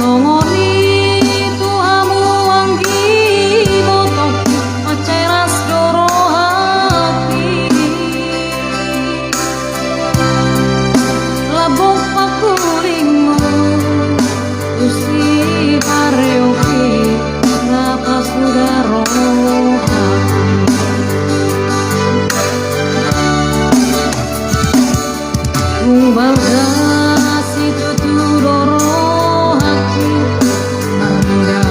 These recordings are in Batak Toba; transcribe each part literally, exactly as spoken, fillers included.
Songon i tu hamu anggi botohku, mansai las do rohangki. Lambok pangkulingmu, tusi pareopi, na pasuda rohangki. Tung balga situtu do rohangki, marnida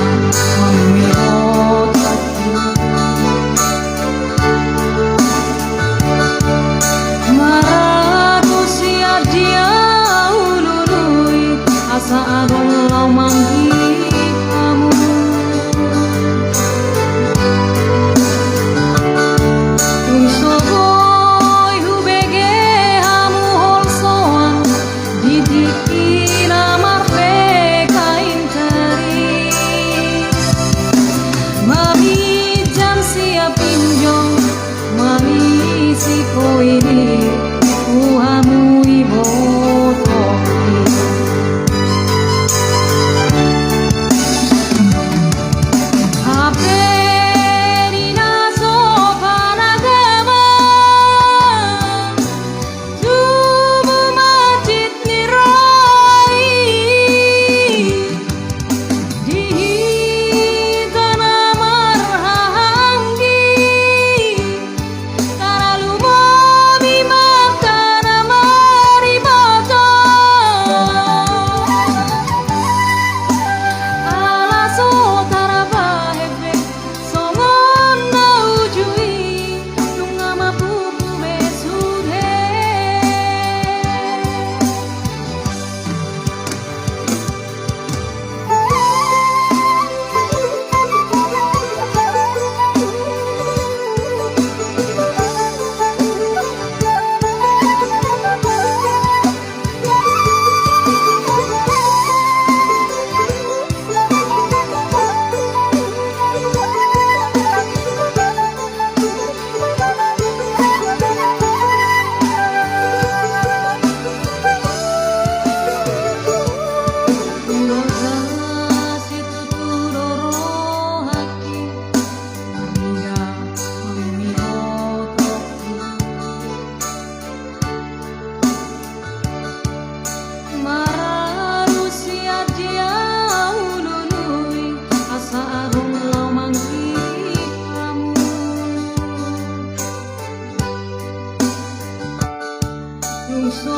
hamu ibotohku. Maragu sian dia hulului, asa adong laho manghilala hamu. Tung so boi hubege hamu holsoan di tingki na marpekain taris, maminjam sian pinjol, manisi poidi tu hamu ibotohku. Hape di na so panagaman, tubu masjid ni roha i, di hita na marhahaanggi, tarlumobi ma angka na mariboto. Ala so tarbahen be songon na uju i, nunga mampupu be sude. Mararu sian dia hulului, asa adong laho manghilala hamu. Tung so